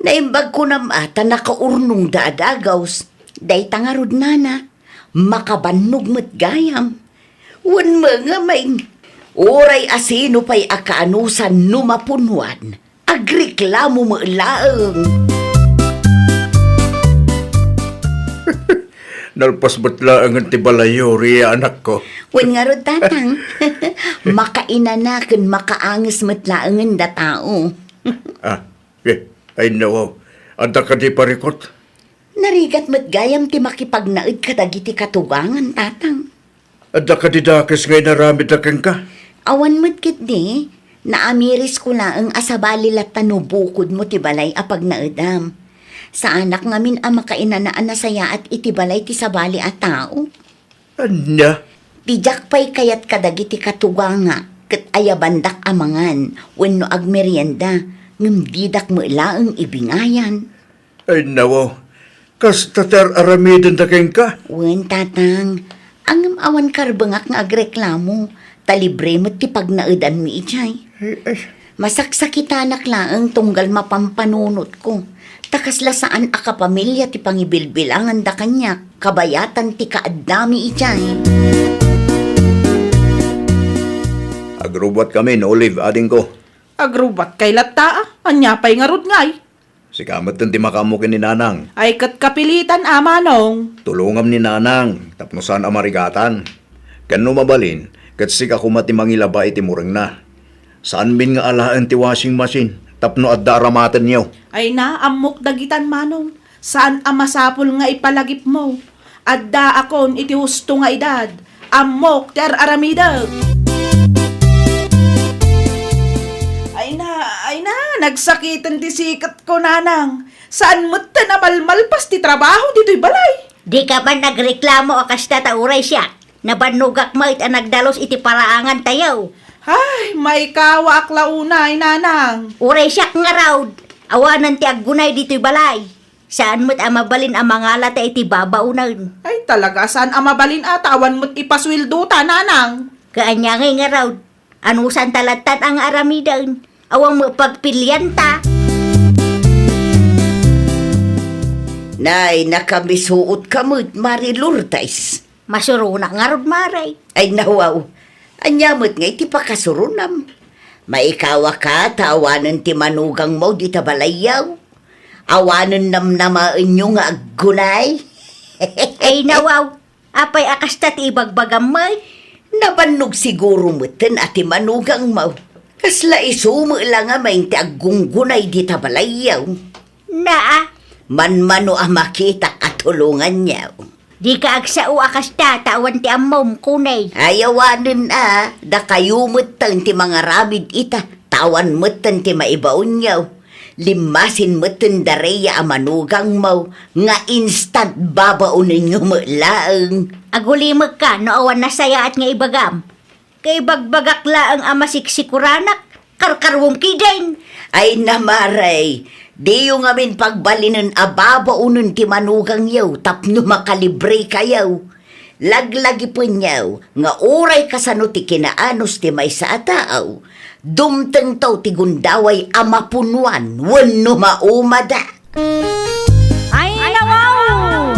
Naimbag kunam a ta nakaurnongda a dagaws. Dayta ngarud, nana. Makabannog met gayam. Wen met ngamin, uray a sino pay a kaanusan no mapunuan, agreklamo met laeng. Nalpas met laengen ti balayyo, Rhea, anakko. Wen ngarud, tatang. Makainana ken makaanges met laengen da tao. Ah, eh, ay, nawaw. Adda kadi parikut? Narigat met gayam ti makipagnaed kadagiti katugangan, tatang. Adda kadi dakes nga inaramidda kenka? Awan met ketdi, naamirisko laeng a sabali latta no bukodmo ti balay a pagnaedam. Saanak ngamin a makainana a nasayaat iti balay ti sabali a tao. Ania? Ti diak pay kayat kadagiti katugangak ket ayabandak a mangan wenno agmerienda, ngem didak met laeng ibingayan. Ay, nawaw. Kasta ti ar-aramidenda kenka? Wen, tatang. Ngem awan karbengak nga agreklamo, ta libre met ti pagnaedanmi idiay. Ay, ay. Masaksakitanak laeng tunggal mapampanunotko, ta kasla saan a kapamilya ti pangibilbilanganda kaniak kabayatan ti kaaddami idiay. Agrubbuatkami, Olive, adingko. Agrubbuatkay latta, a? Ania pay ngarud ngay? Sika metten ti makaammo ken ni Nanang. Ay, ket kapilitan a, Manong. Tulongam ni Nanang tapno saan a marigatan. Ken no mabalin, ket sika koma ti mangilaba iti murengna. Saanmin nga alaen ti washing machine tapno adda aramatenyo. Ay na, ammok dagitan, Manong. Saan a masapul nga ipalagipmo. Addaakon iti husto nga edad. Ammok ti ar-aramidek. Ay na, ay na, nagsakiten ti siketko, Nanang. Saan metten a malmalpas ti trabaho ditoy balay. Dika man nagreklamo a kasta ta uray siak. Nabannogak met a nagdalus iti paraangantayo. Ay, maikawaak la unay, Nanang. Uray siak ngarud, awanen ti aggunay ditoy balay. Saan met a mabalin a mangalata iti babaonen. Ay, talaga, saan a mabalin a ta awan met ipasueldota, Nanang. Kaanya ngay ngarud, anusanta lattan a nga aramiden. Awan met pagpilianta. Nay, nakamisuotka met, Mari Lourdes. Masuronak ngarud, Mari. Ay, nawaw. Ania met ngay ti pakasuronam? Maikawaka ta awanen ti manugangmo dita balayyo. Awanen namnamaenyo nga aggunay. Ay, nawaw. Apay a kasta ti ibagbagam met? Nabannog siguro metten a ti manugangmo. Kasla isu met la ngamin ti aggunggunay dita balayyo. Naa. Manmano a makitak a tulonganyo. Dika agsao a kasta ta awan ti ammom, kunay. Ay, awanen a, dakayo metten ti mangaramid ita, ta awan metten ti maibaonyo. Limmasin metten dareya a manugangmo nga instant babaonenyo met laeng. Agulimekka no awan nasayaat nga ibagam. Kaibagbagak laeng a masiksikuranak, karkaruem kidin. Ay, Mari, diyo ngamin pagbalinen a babaonen ti manugangyo tapno makalibrekayo. Laglagipenyo nga uray kasano ti kinaanus ti maysa a tao, dumtengto ti gundaway a mapunuan wenno maumada. Ay, nawaw!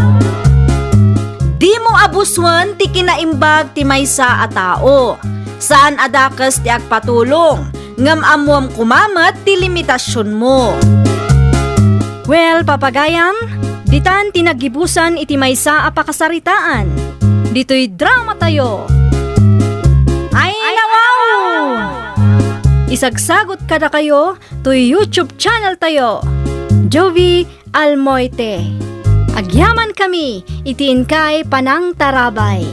Dimo abusuen ti kinaimbag ti maysa a tao. Saan a dakes ti agpatulong, ngem ammoam koma met ti limitasionmo. Well, papagayam, ditan ti naggibusan iti maysa a pakasaritaan. Ditoy dramatayo. Ay, nawaw! Isagsagot kadakayo toy YouTube channel tayo, Jovie Almoite. Agyamankami iti inkay panangtarabay.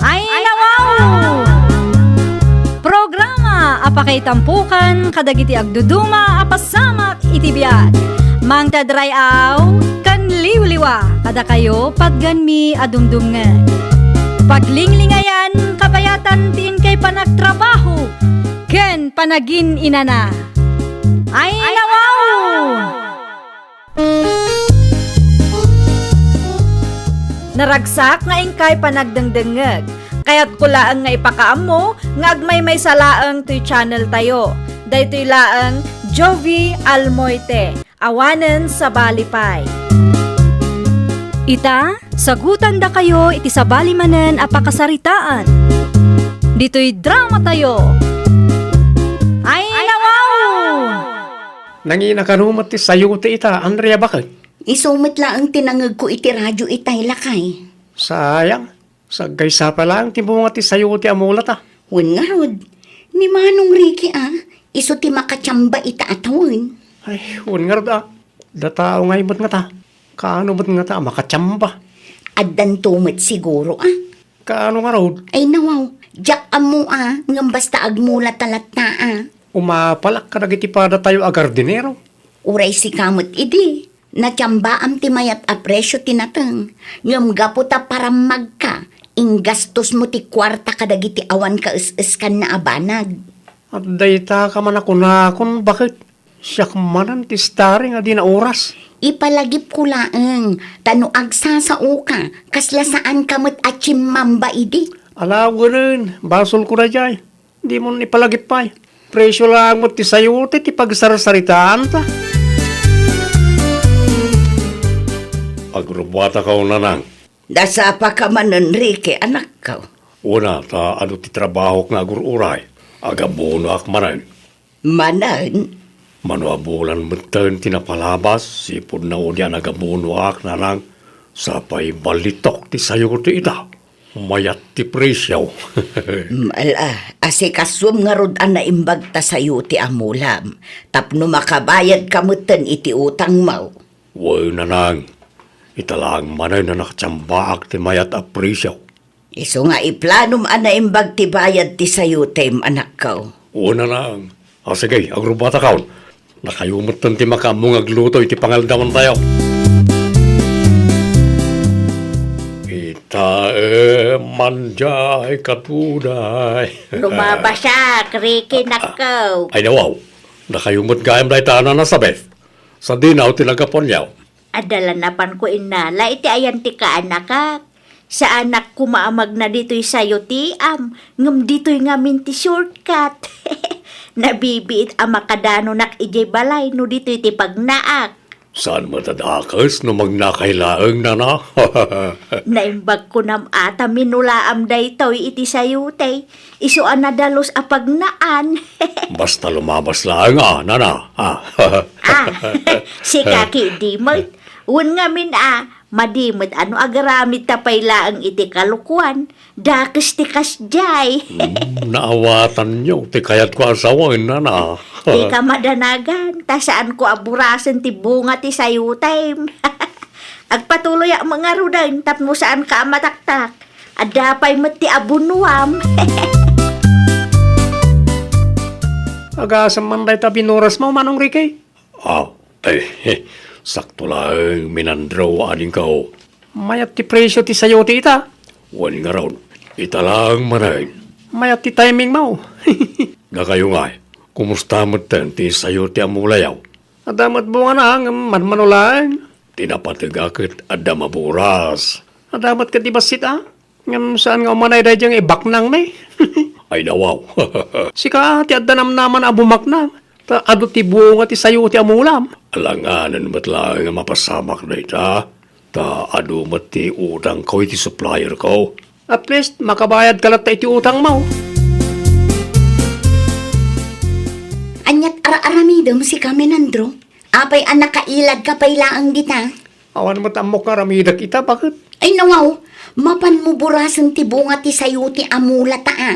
Ay, nawaw! Programa a pakaitampokan kadagiti agduduma a pasamak iti biag. Mangted ray-aw ken liwliwa kadakayo patgenmi a dumdumngeg. Paglinglingayan, kabayatan ti inkay panagtrabaho ken panagin-inana. Ay, nawaw! Naragsak nga inkay panagdengdengngeg. Kayatko laeng nga ipakaammo nga agmaymaysa laeng toy channel tayo. Daytoy laeng Jovie Almoite, awanen sabali pay. Ita, sagutandakayo iti sabali manen a pakasaritaan. Ditoy dramatayo. Ay, nawaw! Nangina kano met ti sayote ita, Andrea, baket? Isu met laeng ti nangngegko iti radio itay, lakay. Sayang. Saggaysapa laeng ti bunga ti sayote a mulata. Wen ngarud, ni Manong Ricky a, isu ti makatiamba ita a tawen. Ay, wen ngarud a. Datao ngay met ngata. Kaano met ngata a makatiamba? Addanto met siguro a. Kaano ngarud? Ay, nawaw, diak ammo a, ngem basta agmulata latta a. Umapalak kadagiti padatayo a gardinero. Uray sika met idi, natiambaam ti mayat a presio ti nateng, ngem gapu ta parammagka, inggastosmo ti kuarta kadagiti awan kaes-eskanna a banag. Adda ita ka man a kunakon, baket? Siak manen ti starring a di nauras. Ipalagipko laeng, ta no agsasaoka, kasla saanka met a timmamba idi. Ala, wen, basolko daydiay. Dimon ipalagip pay. Presio laeng met ti sayote ti pagsarsaritaanta. Agrubbuataka, Nanang. Nasapaka manen, Ricky, anakko. Una, ta adu ti trabahok nga agur-uray. Agabunoak manen. Manen? Mano a bulan metten ti napalabas, sipud na udi a nagabunoak, Nanang, sapay ballitok ti sayote ita. Mayat ti presyo. Mm, ala, asikasuem ngarud a naimbag ta sayo ti amulam, tapno makabayadka metten iti utangmo. Wen, nanang, ita laeng manen a nakatiambaak ti mayat a presyo. Isu nga iplanom a naimbag ti bayad ti sayotem, anakko. Wen, nanang. A, sige, agrubbatakon. Dakayo metten ti makaammo nga agluto iti pangaldawantayo. Ita, eh, manjay katunay. Lumabasak, Ricky, nakko. Ay, nawaw. Dakayo met gayam dayta, Nana Sabeth. Sadino ti naggapuanyo? Adda la napanko innala iti ayan ti kaanakak. Saanak koma a magna ditoy sayo ti am, ngem ditoy ngamin ti shortcut. Nabibiit a makadanonak idiay balay no ditoy ti pagnaak. Saan met a dakes no magnakay laeng, nana? Naimbag kunam a ta minulaam daytoy iti sayote. Isu a nadalus a pagnaan. Basta lumabas laeng a, nana. Ah. Ah, sika ketdi met. Wen ngamin a, madi met a no agaramidta pay laeng iti kalokuan, dakes ti kasdiay. Hmm, naawatanyo ti kayatko a sawen, nana. Dika madanagan, ta saanko a burasen ti bunga ti sayotem. Agpatuloyak met ngaruden tapno saanka a mataktak. Adda pay met ti abunuam. Agasem man dayta binurasmo, Manong Ricky? Ah, eh, sakto laeng, Minandro, adingko. Mayat ti presyo ti sayote ita. Wen ngarud, ita laeng manen. Mayat ti timingmo. Dakayo ngay, kumusta metten ti sayote a mulayo? Adda met bungana, ngem manmano laeng. Ti napateg a ket adda maburas. Adda met ket ti bassit a, ngem saan nga umanay daydiay nga ibaknangmi. Ay, nawaw. Sika ti adda namnaman a bumaknang, ta adu ti bunga ti sayote a mulam. Alanganen met laeng a mapasamak dayta, ta adu met ti utangko iti supplierko. At least, makabayadka latta iti utangmo. Aniat ara-aramidem sika, Menandro? Apay a nakailadka pay laeng dita? Awan met ammok nga aramidek ita, baket? Ay, nawaw, mapanmo burasen ti bunga ti sayote a mula ta, a.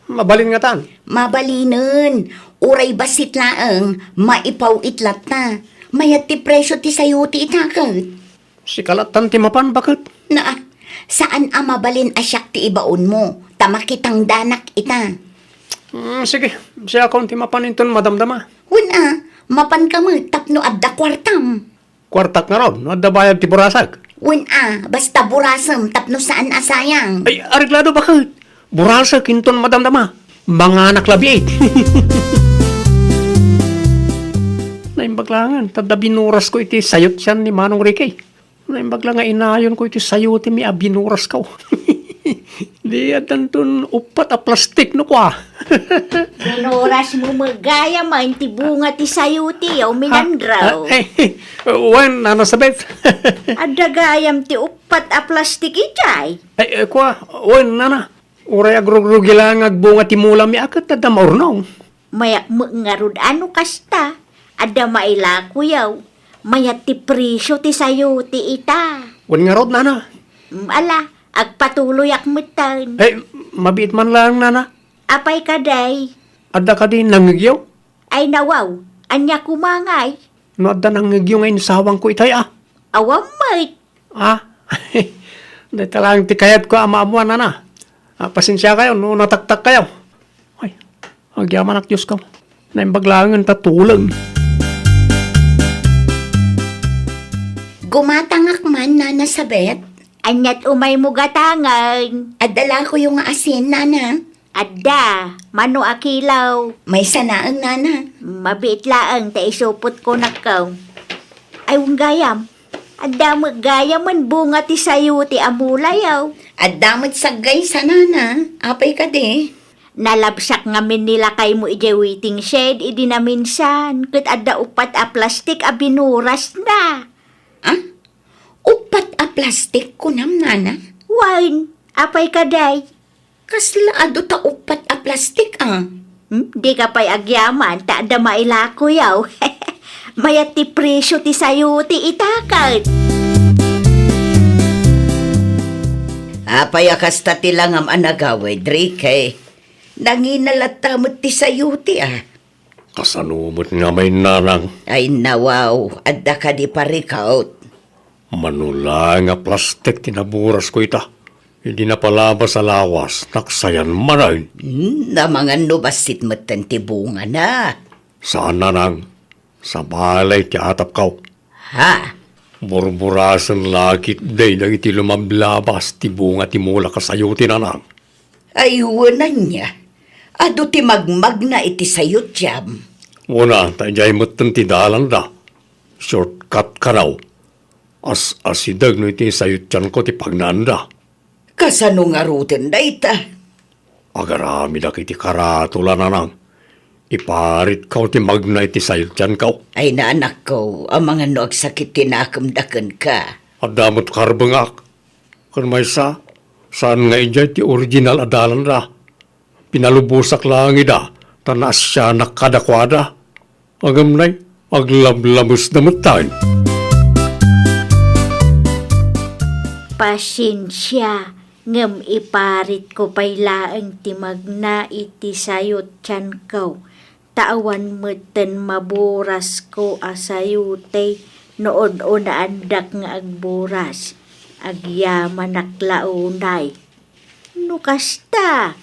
Mabalin ngatan? Mabalinen. Uray bassit laeng, maipaw-it latta. Mayat ti presyo ti sayote ita ket. Sika lattan ti mapan, baket? Naa, saan a mabalin a siak ti ibaonmo, ta makitangdanak ita. Mm, sige, siakon ti mapan inton madamdama. Wen a, mapanka met tapno adda kuartam. Kuartak ngarud, no adda bayad ti burasek? Wen a, basta burasem tapno saan a sayang. Ay, areglado, baket. Burasek inton madamdama. Manganak labiit. Naimbag laengen, ta adda binurasko iti sayote ni Manong Ricky. Naimbag la nga inayonko iti sayote mi a binurasko. Di addanton uppat a plastik no kua. Binurasmo met gayam ti bunga ti sayote, Minandro. Ah, ah, eh, wen, Nana Sabeth. Adda gayam ti uppat a plastik idiay. Ay, eh, kua, wen, nana. Uray agrugrugi laeng nga agbunga ti mulami a ket adda maurnong. Mayak met ngarud a no kasta, adda mailakoyo. Mayat ti presyo ti sayote ita. Wen ngarud, nana. Mm, ala, agpatuloyak metten. Eh, mabiit man laeng, nana. Apay kadi? Adda kadi nangngegyo? Ay, nawaw, ania koma ngay? No adda nangngegyo nga insawangko itay, a. Awan met. Ah, dayta laeng ti kayatko a maammoan, nana. Ah, pasensiakayo no nataktakkayo. Ay, agyamanak, Diosko. Naimbag laengen ta tuleng. Gumatangak man, Nana Sabet. Aniat umaymo gatangen? Adda lakoyo nga asin, Nana. Adda, mano a kilo? Maysa laeng, nana. Mabiit laeng ta isupotko nakkaw. Ay, wen gayam. Adda met gayamen bunga ti sayote a mulayo. Adda met saggaysa, nana. Apay kadi? Nalabsak ngamin ni lakaymo idiay waiting shed idi naminsan, ket adda uppat a plastik a binurasna. Ah? Uppat a plastik, kunam, nana? Wen, apay kadi? Kasla adu ta uppat a plastik, a? Hmm? Dika pay agyaman ta adda mailakoyo. Mayat ti presyo ti sayote ita ket. Apay a kasta ti langam a nagawid, Ricky? Nangina latta met ti sayote, a. Kasano met ngamin, nanang? Ay, nawaw, adda kadi parikaw? Mano laeng a plastik ti naburas ko ita. Idi napalabas a lawas, naksayan manen. Hmm, amangan no bassit metten ti bungana. Saan, nanang. Sabali ti atapkaw. Ha? Burburasen la ketdi dagiti lumablabas ti bunga ti mulak a sayote, nanang. Ay, wen ania. Adu ti magmagna iti sayotiam. Wen a, ta idiay metten ti dalanda. Shortcut kano. As-asideg no iti sayotianko ti pagnaanda. Kasano ngaruden dayta? Agaramidak iti karatula, nanang. Iparitko ti magna iti sayotianko. Ay, anakko, amangan no agsakit ti nakemda kenka. Adda met karbengak. Ken maysa, saan nga idiay ti original a dalanda. Pinalubosak laeng ida, ta naasianak kadakuada. Ngem nay, aglablabesda metten. Pasensia, ngem iparitko pay laeng ti magna iti sayotianko, ta awan metten maburasko a sayote no un-unaandak nga agburas. Agyamanak la unay. No kasta,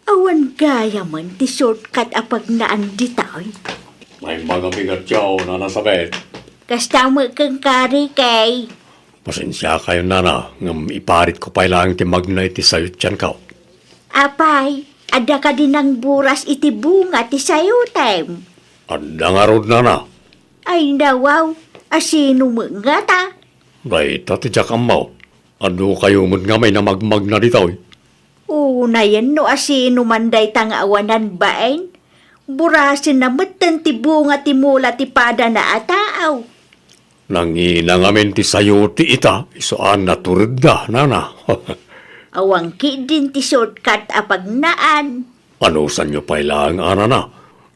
awan gayamen ti shortcut a pagnaan ditoy. Naimbag a bigat yaw, Nana Sabet. Kasta met kenka, Ricky. Pasensiakayon, Nana, ngem iparitko pay laeng ti magna iti sayotianko. Apay, adda kadi nangburas iti bunga ti sayotem? Adda ngarud, Nana. Ay, nawaw, a sino met ngata? Dayta ti diak ammo. Adukayo met ngamin a magmagna ditoy. Unayen no asino man dayta nga awanan bain, burasenna metten ti bunga ti mula ti padana a taaw. Nangina ngamin ti sayote ita, isu a naturedda, Nana. Awan ketdin ti shortcut a pagnaan. Anusanyo pay laeng a, Nana,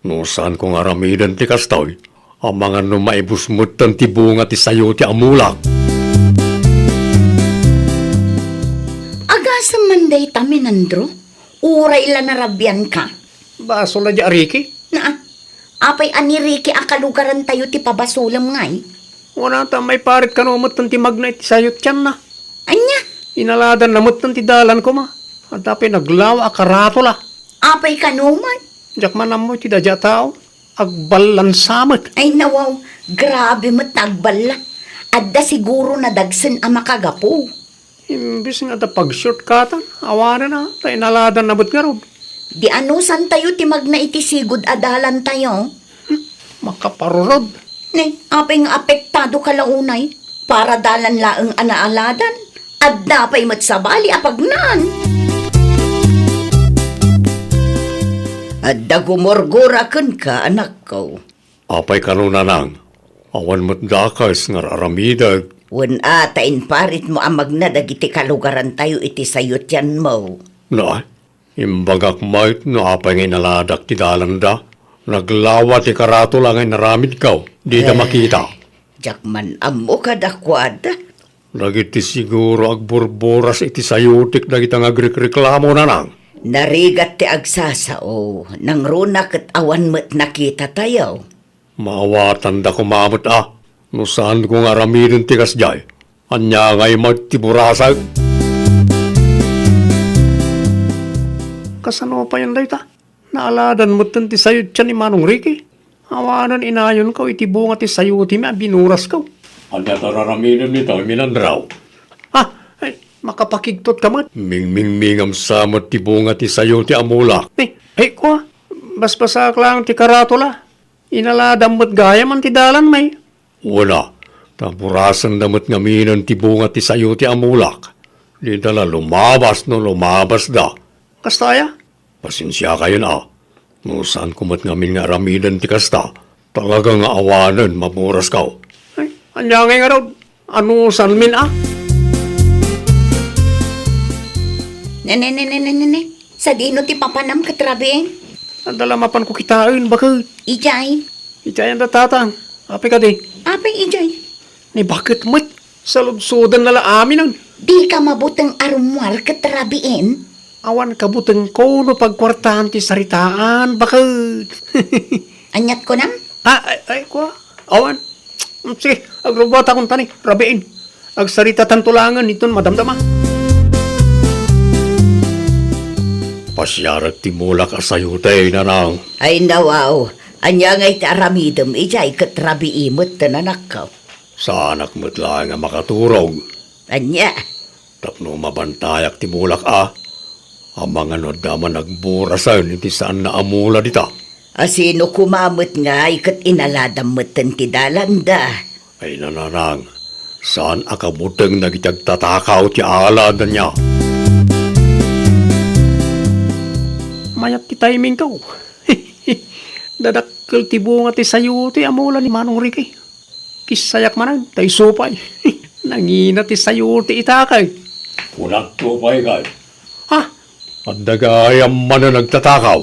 no saanko nga aramiden ti kastoy, amangan no maibus metten ti bunga ti sayote a mulak. Agasem man dayta, Menandro? Uray la narabianka. Basol a di a Ricky? Naa, apay a ni Ricky a kalugarantayo ti pabasolem ngay? Wen a, ta maiparit kano metten ti magna iti sayotianna. Ania? Inaladanna metten ti dalan koma. Adda pay naglawa a karatula. Apay kano man? Diak man ammo iti dadia a tao. Agballan sa met. Ay, nawaw, grabe met ta agballa. Adda siguro nadagsen a makagapu. Imbes nga adda pag-shortcutan, awanen a, ta inaladanna met ngarud. Di anusantayo ti magna iti sigud a dalantayo? Hmm, makaparurod. Ne, apay nga apektado ka la unay? Para dalan laeng a naaladan. Adda pay met sabali a pagnaan. Adda gumurgura kenka, anakko. Apay kano, Nanang? Awan met dakes nga ar-aramidek. Wen a, ta imparitmo a magna dagiti kalugarantayo iti sayotianmo. Na, imbagak met no apay nga inaladak ti dalanda. Naglawa ti karatula nga inaramidko. Dida Eh, makita. Diak man ammo kadakuada. Dagiti siguro agburburas iti sayotek dagita nga agrikreklamo, Nanang. Narigat ti agsasao, nangruna ket awan met nakitatayo. Maawatanda koma met a, no saanko nga aramiden ti kasdiay. Ania ngay met ti burasek? Kasano payen dayta? Naaladan metten ti sayotian ni Manong Ricky. Awanen inayonko iti bunga ti sayote mi a binurasko. Ania ti ar-aramidem dita, Menandro? Ah, ay, makapakigtot ka met. Mingmingmingam sa met ti bunga ti sayote a mulak. Eh, ay, kua, basbasaak laeng ti karatula. Inaladam met gayam ti dalan, may. Wen a, ta burasenda met ngaminen ti bunga ti sayote a mulak. Dida la lumabas no lumabasda. Kasta aya? Pasensiakayon a. No saanko met ngamin nga aramiden ti kasta, talaga nga awanen maburasko. Ay, ania ngay ngarud? Anusanmin a? Ne, ne, ne, ne, ne, ne, ne. Sadino ti papanam ket rabiin? Adda la mapanko kitaen, baket. Idiay? Idiay anda tatang. Apay kadi? Apay idiay? Ni baket met. Saludsodenna la aminen. Dika mabuteng a rummuar ket rabiin? Awan kabutengko no pagkuartaan ti saritaan, baket. Aniat kunam? Ah, ay, ay, kua. Awan. Mm, sige, agrubbuatakon tani, rabiin. Agsaritatanto laengen inton madamdama. Pasiarek ti mulak a sayote, nanang. Ay, nawaw. Ania ngay ti aramidem idiay ket rabii met, nanakko? Saanak met laeng a makaturog. Ania? Tapno mabantayak ti mulak a, amangan no adda man agburasen iti saanna a mula dita. A sino koma met ngay ket inaladam metten ti dalanda? Ay, nanang, saan a kabuteng dagiti agtatakaw ti aladanna. Mayat ti timingko. Dadakkel ti bunga ti sayote a mula ni Manong Ricky. Kissayak manen, ta isu pay. Nangina ti sayote ita kay. Kunakto pay kay. Ha? Adda gayam manen agtatakaw.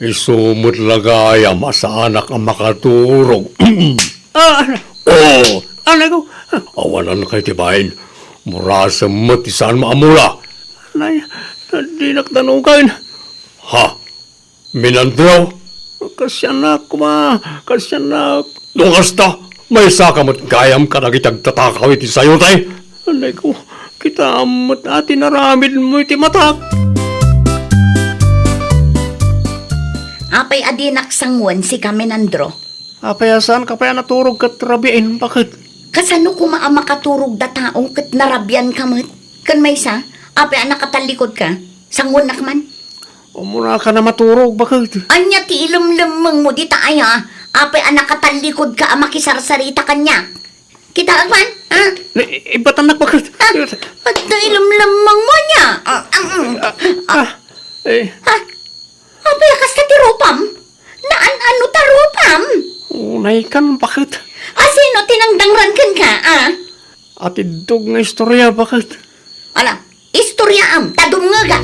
Isu met la gayam a saanak a makaturog. Ah, ano? Oh! Ano ko? Awanan kay ti bain. Murasem met ti saanmo a mula. Nay, dinak danugan. Ha? Minandro? Kasianak, kuma. Kasianak. No kasta, maysaka met gayam kadagiti agtatakaw iti sayote. Anay ko, kitaem met a ti naramidmo iti matak. Apay a dinak sangoen sika, Minandro? Apay a saanka pay a naturog ket rabiin, baket? Kasano koma a makaturog da tao ket narabianka met? Ken maysa, apay a nakatallikudka? Sangoennak man? Umunaka na maturog, baket? Ania ti ilemlemmengmo dita aya? Apay a nakatallikudka a makisarsarita kaniak? Kitaek man, ha? Ni, ibatannak, baket? Ha? Adda ilemlemmengmo ania? Ah, ah, ah. Ah, eh. Ha? Apay a kasta ti rupam? Naan-ano ta rupam? Unaykan, baket? A sino ti nangdangran kenka, a? Atiddog nga istorya, baket? Ala, istoryaam, ta dumngegak.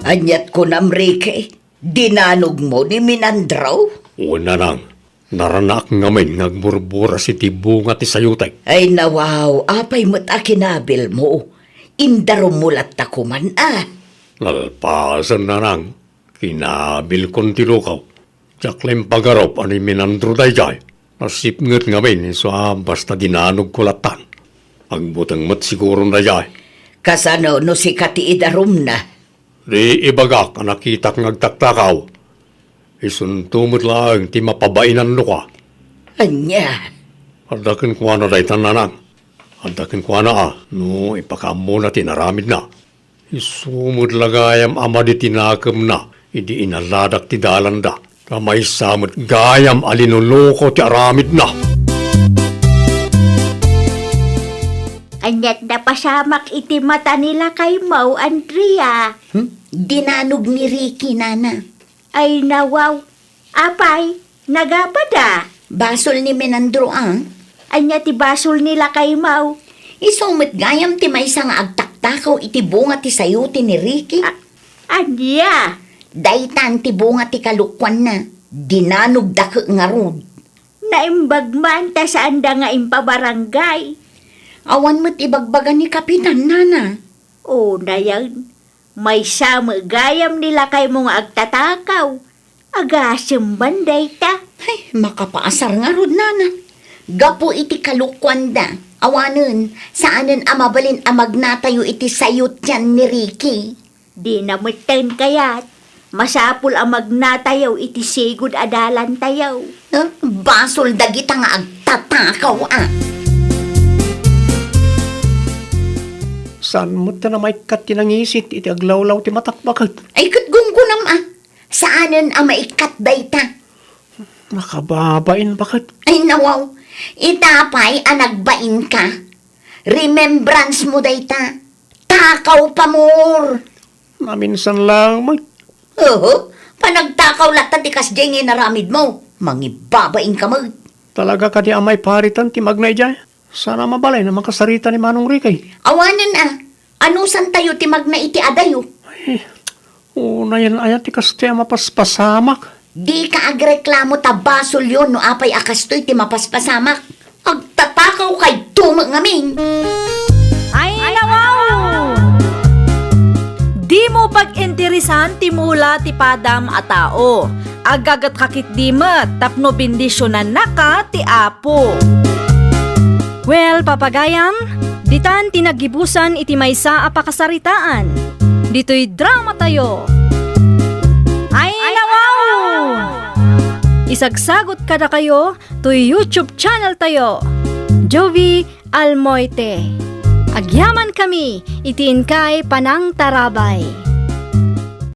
Aniat kunam, Ricky? Dinanogmo ni Minandro? Wen, nanang. Naranaak ngamin nga agburburas iti bunga ti sayotek. Ay, nawaw, apay met a kinabilmo? Indarummo latta koman, a? Nalpasen, nanang. Kinabilkon ti lukaw. Diak la impagarup a ni Minandro daydiay. Nasipnget ngamin isu a basta dinanogko lattan. Agbuteng met siguron daydiay. Kasano no sika ti idarumna? Di ibagak a nakitak nga agtaktakaw. Isunto met laeng ti mapabainannoka. Ania? Adda kenkuana dayta, nanang. Adda kenkuana a no ipakaammona ti inaramidna. Isu met la gayam a madi ti nakemna idi inaladak ti dalanda. Ta maysa met gayam a linuluko ti aramidna. Aniat napasamak iti mata ni lakaymo, Andrea? Hmm? Dinanog ni Ricky, nana. Ay, nawaw. Apay, nagapada? Basol ni Menandro, a. Ania ti basol ni lakaymo? Isu met gayam ti maysa nga agtaktakaw iti bunga ti sayote ni Ricky. A-, ania? Daytan ti bunga ti kalokuanna. Dinanogda ket ngarud. Naimbag man ta saanda nga impabarangay. Awan met ibagbaga ni Kapitan, nana. O, nayan. Maysa met gayam ni lakaymo nga agtatakaw. Agasem man dayta. Ay, makapaasar ngarud, nana. Gapu iti kalokuanda, awanen, saanen a mabalin a magnatayo iti sayotean ni Ricky. Dina metten kayat. Masapul a magnatayo iti sigud a dalantayo. Eh, basol dagita nga agtatakaw, a. Saan met ta a maikkat ti nangisit iti aglawlaw ti matak, baket? Ay, ket gunggunam, a. Saanen a maikkat dayta. Nakababain, baket? Ay, nawaw. Ita pay a nagbainka. Remembrance mo dayta. Takaw, pamor. Naminsan lang, may. Oho, panagtakaw latta ti kasdiay nga inaramidmo. Mangibabainka met. Talaga kadi a maiparitan ti magna idiay? Saan a mabalin a makasarita ni Manong Ricky. Awanen, a. Anusantayo ti magna iti adayo. Ay, unayen aya ti kastoy a mapaspasamak. Dika agreklamo ta basolyon no apay a kastoy ti mapaspasamak. Agtatakaw kayto met ngamin. Ay, nawaw! Dimo pag-interesan ti mula ti padam a tao. Aggagat ka ketdi met tapno bendisionannaka ti Apo. Well, papagayam, ditan ti naggibusan iti maysa a pakasaritaan. Ditoy drama tayo. Ay, nawaw! Isagsagot kadakayo toy YouTube channel tayo, Jovie Almoite. Agyaman kami iti inkay panangtarabay.